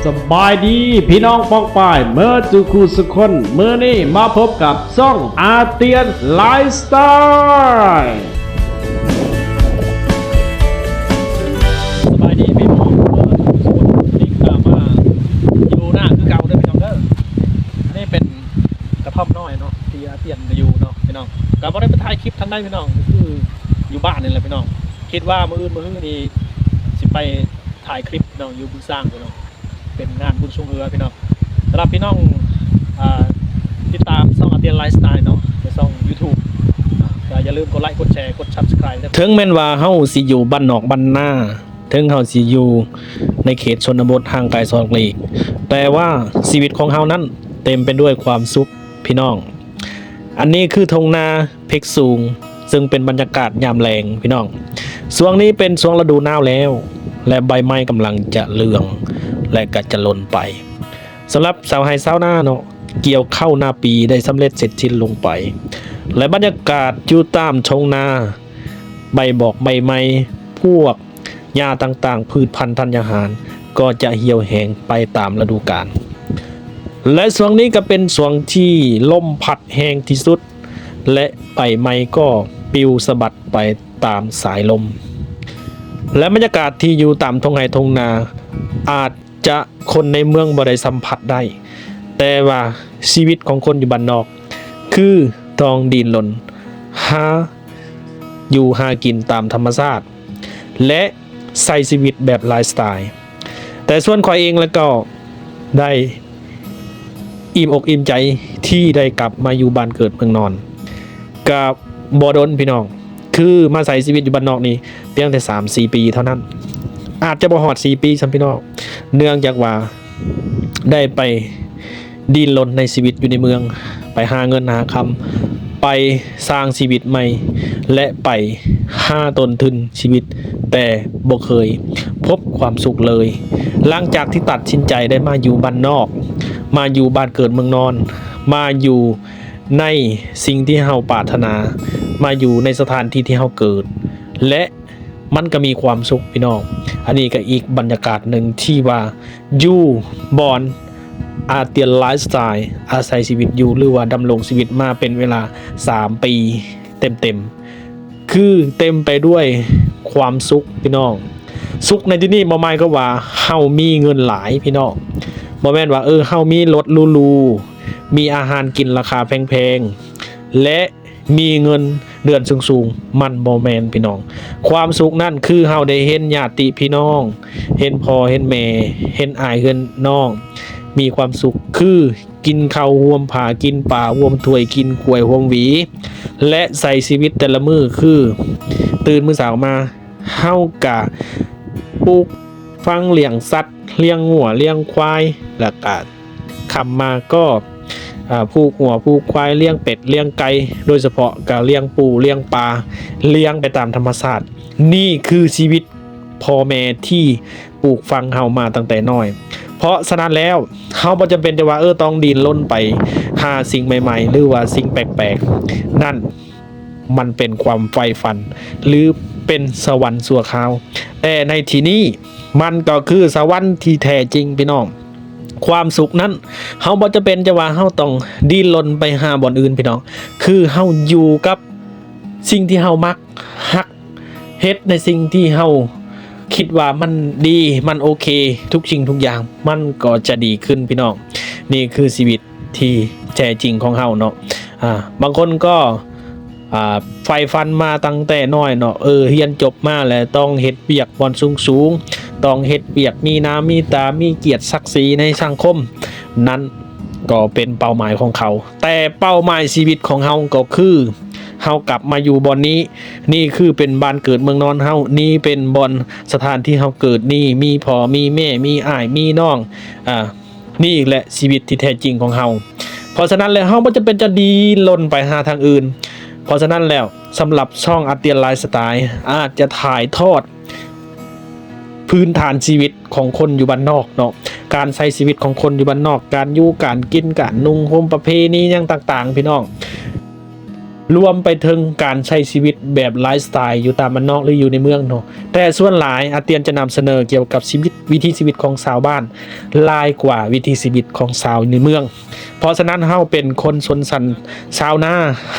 ສະບາຍດີພີ່ນ້ອງປ້ອງປາຍເໝິດສູ່ຄູ່ສູ່ຄົນ, ມື້ນີ້ມາພົບກັບຊ່ອງອາຕຽນໄລຟ໌ສະໄຕ. ສະບາຍດີພີ່ນ້ອງເໝິດສູ່ຄູ່ສູ່ຄົນ, ນີ້ກະມາຢູ່ນາຄືເກົ່າເດີພີ່ນ້ອງເດີ. ອັນນີ້ເປັນກະທ່ອມນ້ອຍເນາະ ທີ່ອາຕຽນໄປຢູ່ເນາະພີ່ນ້ອງ, ກະບໍ່ໄດ້ໄປຖ່າຍຄລິບທາງໃດພີ່ນ້ອງ, ຄືຢູ່ບ້ານນີ້ແຫຼະພີ່ນ້ອງ. ຄິດວ່າມື້ອື່ນມື້ຮືນີ້ຊິໄປ ຖ່າຍຄລິບເນາະ ຢູ່ບຶງຊາງເນາະ, ເປັນງານບຸນຊ່ວງເຮືອພີ່ນ້ອງ. ສຳລັບພີ່ນ້ອງ ອ່າ ຕິດຕາມຊ່ອງອາຕຽນໄລຟ໌ສະໄຕເນາະ ໃນຊ່ອງຢູທູບ ອ່າ ກໍຢ່າລືມກົດໄລ ກົດແຊ ກົດຊັບສະໄຄຣບ໌ເດີ. ເຖິງແມ່ນວ່າເຮົາຊິຢູ່ບ້ານນອກບ້ານນາ, ເຖິງເຮົາຊິຢູ່ໃນເຂດຊົນນະບົດຫ່າງໄກສອກຫຼີກ, ແຕ່ວ່າຊີວິດຂອງເຮົານັ້ນເຕັມໄປດ້ວຍຄວາມສຸກພີ່ນ້ອງ. ອັນນີ້ຄືທົ່ງນາ ເພັກສູງ, ເຊິ່ງເປັນບັນຍາກາດຍາມແລງພີ່ນ້ອງ. ຊ່ວງນີ້ເປັນຊ່ວງລະດູໜາວແລ້ວ ແລະ ໃບໄມ້ກຳລັງຈະເຫຼືອງ ແລະ ກໍຈະຫຼົ່ນໄປ. ສຳລັບຊາວໄຮ່ຊາວນາເນາະ, ກ່ຽວເຂົ້ານາປີໄດ້ສຳເລັດເສັດສິ້ນລົງໄປ ແລະ ບັນຍາກາດຢູ່ຕາມທົ່ງນາ, ໃບບອກໃບໄມ້, ພວກ ຫຍ້າຕ່າງໆ, ພືດພັນທັນຍາຫານກໍຈະຫ່ຽວແຫ້ງໄປຕາມລະດູການ ແລະ ຊ່ວງນີ້ກໍເປັນຊ່ວງທີ່ລົມພັດແຮງທີ່ສຸດ ແລະ ໃບໄມ້ກໍປິວສະບັດໄປຕາມສາຍລົມ ແລະ ບັນຍາກາດທີ່ຢູ່ຕາມທົ່ງໄຮ່ທົ່ງນາ ອາດຈະຄົນໃນເມືອງບໍ່ໄດ້ສຳຜັດໄດ້, ແຕ່ວ່າຊີວິດຂອງຄົນຢູ່ບ້ານນອກ ຄືຕ້ອງດີ້ນລົນຫາ ຢູ່ຫາກິນຕາມທຳມະຊາດ ແລະ ໃຊ້ຊີວິດແບບໄລຟ໌ສະໄຕ. ແຕ່ສ່ວນຂ້ອຍເອງແລ້ວກໍໄດ້ອີ່ມອົກອີ່ມໃຈທີ່ໄດ້ກັບມາຢູ່ບ້ານເກີດເມືອງນອນ ກໍບໍ່ດົນພີ່ນ້ອງ, ຄືມາໃຊ້ຊີວິດຢູ່ບ້ານນອກນີ້ພຽງແຕ່ສາມສີ່ປີເທົ່ານັ້ນ, ອາດຈະບໍ່ຮອດສີ່ປີຊ້ຳພີ່ນ້ອງ, ເນື່ອງຈາກວ່າ ໄດ້ໄປດີ້ນລົນໃນຊີວິດຢູ່ໃນເມືອງ, ໄປຫາເງິນຫາຄຳ, ໄປສ້າງຊີວິດໃໝ່ ແລະ ໄປຫາຕົ້ນທຶນຊີວິດ, ແຕ່ບໍ່ເຄີຍພົບຄວາມສຸກເລີຍ. ຫຼັງຈາກທີ່ຕັດສິນໃຈໄດ້ມາຢູ່ບ້ານນອກ, ມາຢູ່ບ້ານເກີດເມືອງນອນ, ມາຢູ່ໃນສິ່ງທີ່ເຮົາປາດຖະໜາ, ມາຢູ່ໃນສະຖານທີ່ທີ່ເຮົາເກີດ ແລະ ມັນກໍມີຄວາມສຸກພີ່ນ້ອງ. ອັນນີ້ກໍອີກບັນຍາກາດໜຶ່ງທີ່ວ່າຢູ່ບ່ອນອາຕຽນໄລຟ໌ສະໄຕ ອາໄສຊີວິດຢູ່ ຫຼືວ່າດຳລົງຊີວິດມາເປັນເວລາສາມປີເຕັມໆ ຄືເຕັມໄປດ້ວຍຄວາມສຸກພີ່ນ້ອງ. ສຸກໃນທີ່ນີ້ບໍ່ໝາຍຄວາມວ່າເຮົາມີເງິນຫຼາຍພີ່ນ້ອງ, ບໍ່ແມ່ນວ່າ ເອີ ເຮົາມີລົດຫຼູໆ, ມີອາຫານກິນລາຄາແພງໆ ແລະ ມີເງິນເດືອນສູງໆ, ມັນບໍ່ແມ່ນພີ່ນ້ອງ. ຄວາມສຸກນັ້ນຄືເຮົາໄດ້ເຫັນຍາດຕິພີ່ນ້ອງ, ເຫັນພໍ່ເຫັນແມ່, ເຫັນອ້າຍເຫັນນ້ອງ, ມີຄວາມສຸກຄືກິນເຂົ້າຮ່ວມຜາ, ກິນປາຮ່ວມຖ້ວຍ, ກິນກ້ວຍຮ່ວມຫວີ ແລະ ໃຊ້ຊີວິດແຕ່ລະມື້ຄືຕື່ນມື້ເຊົ້າມາ ເຮົາກະປູກຝັງ, ລ້ຽງສັດ, ລ້ຽງງົວ, ລ້ຽງຄວາຍ, ແລ້ວກະຄ່ຳມາກໍ ອາ ຜູກງົວຜູກຄວາຍ, ລ້ຽງເປັດລ້ຽງໄກ່, ໂດຍສະເພາະກະລ້ຽງປູລ້ຽງປາ, ລ້ຽງໄປຕາມທຳມະຊາດ. ນີ້ຄືຊີວິດພໍ່ແມ່ທີ່ປູກຝັງເຮົາມາຕັ້ງແຕ່ນ້ອຍ. ເພາະສະນັ້ນແລ້ວ ເຮົາບໍ່ຈຳເປັນແຕ່ວ່າ ເອີ ຕ້ອງດີ້ນລົນໄປຫາສິ່ງໃໝ່ໆ ຫຼືວ່າສິ່ງແປກໆ ນັ້ນ ມັນເປັນຄວາມໃຝ່ຝັນ ຫຼື ເປັນສະຫວັນຊົ່ວຄາວ, ແຕ່ໃນທີ່ນີ້ມັນກໍຄືສະຫວັນທີ່ແທ້ຈິງພີ່ນ້ອງ. ຄວາມສຸກນັ້ນ ເຮົາບໍ່ຈຳເປັນຈະວ່າເຮົາຕ້ອງດີ້ນລົນໄປຫາບ່ອນອື່ນພີ່ນ້ອງ, ຄືເຮົາຢູ່ກັບສິ່ງທີ່ເຮົາມັກ, ຮັກ, ເຮັດໃນສິ່ງທີ່ເຮົາຄິດວ່າມັນດີ, ມັນໂອເຄ, ທຸກສິ່ງທຸກຢ່າງມັນກໍຈະດີຂຶ້ນພີ່ນ້ອງ. ນີ້ຄືຊີວິດ ທີ່ແທ້ຈິງຂອງເຮົາເນາະ. ອາ ບາງຄົນກໍ ອາ ໃຝ່ຝັນມາຕັ້ງແຕ່ນ້ອຍເນາະ, ເອີ ຮຽນຈົບມາແລ້ວຕ້ອງເຮັດວຽກບ່ອນສູງໆ, ຕ້ອງເຮັດວຽກມີໜ້າມີຕາ, ມີກຽດສັກສີໃນສັງຄົມ, ນັ້ນກໍເປັນເປົ້າໝາຍຂອງເຂົາ. ແຕ່ເປົ້າໝາຍຊີວິດຂອງເຮົາກໍຄື ເຮົາກັບມາຢູ່ບ່ອນນີ້, ນີ້ຄືເປັນບ້ານເກີດເມືອງນອນເຮົາ, ນີ້ເປັນບ່ອນສະຖານທີ່ເຮົາເກີດ, ນີ້ມີພໍ່ມີແມ່, ມີອ້າຍມີນ້ອງ, ອາ ນີ້ແຫຼະຊີວິດທີ່ແທ້ຈິງຂອງເຮົາ. ເພາະສະນັ້ນແລ້ວ ເຮົາບໍ່ຈຳເປັນຈະດີ້ນລົນໄປຫາທາງອື່ນ. ເພາະສະນັ້ນແລ້ວ ສຳລັບຊ່ອງອາຕຽນໄລຟ໌ສະໄຕ ອາດຈະຖ່າຍທອດພື້ນຖານຊີວິດຂອງຄົນຢູ່ບ້ານນອກເນາະ, ການໃຊ້ຊີວິດຂອງຄົນຢູ່ບ້ານນອກ, ການຢູ່ການກິນ, ການນຸ່ງຫົ່ມ, ປະເພນີຫຍັງຕ່າງໆ ພີ່ນ້ອງ. ລວມໄປເຖິງການໃຊ້ຊີວິດແບບໄລຟ໌ສະໄຕລ໌ຢູ່ຕາມບ້ານນອກ ຫຼື ຢູ່ໃນເມືອງເນາະ. ແຕ່ສ່ວນຫຼາຍອາຕຽນຈະນຳສະເໜີກ່ຽວກັບຊີວິດ ວິຖີຊີວິດຂອງຊາວບ້ານ ຫຼາຍກວ່າວິຖີຊີວິດຂອງຊາວໃນເມືອງ. ເພາະສະນັ້ນ ເຮົາເປັນຄົນຊົນຊັ້ນຊາວນາ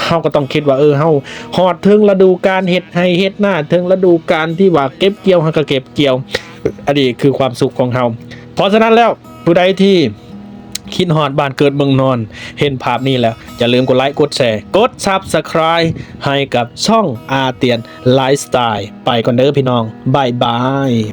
ເຮົາກໍຕ້ອງຄິດວ່າ ເອີ ເຮົາຮອດເຖິງລະດູການເຮັດໄຮ່ເຮັດນາ ເຖິງລະດູການທີ່ວ່າເກັບກ່ຽວ ເຮົາກໍເກັບກ່ຽວ. ອັນນີ້ຄືຄວາມສຸກຂອງເຮົາ. ເພາະສະນັ້ນແລ້ວ ຜູ້ໃດທີ່ຄິດຮອດບ້ານເກີດເມືອງນອນ ເຫັນພາບນີ້ແລ້ວ ຢ່າລືມກົດໄລ ກົດແຊ ກົດຊັບສະໄຄຣບ໌ໃຫ້ກັບຊ່ອງອາຕຽນໄລຟ໌ສະໄຕລ໌. ໄປກ່ອນເດີພີ່ນ້ອງ ບາຍບາຍ.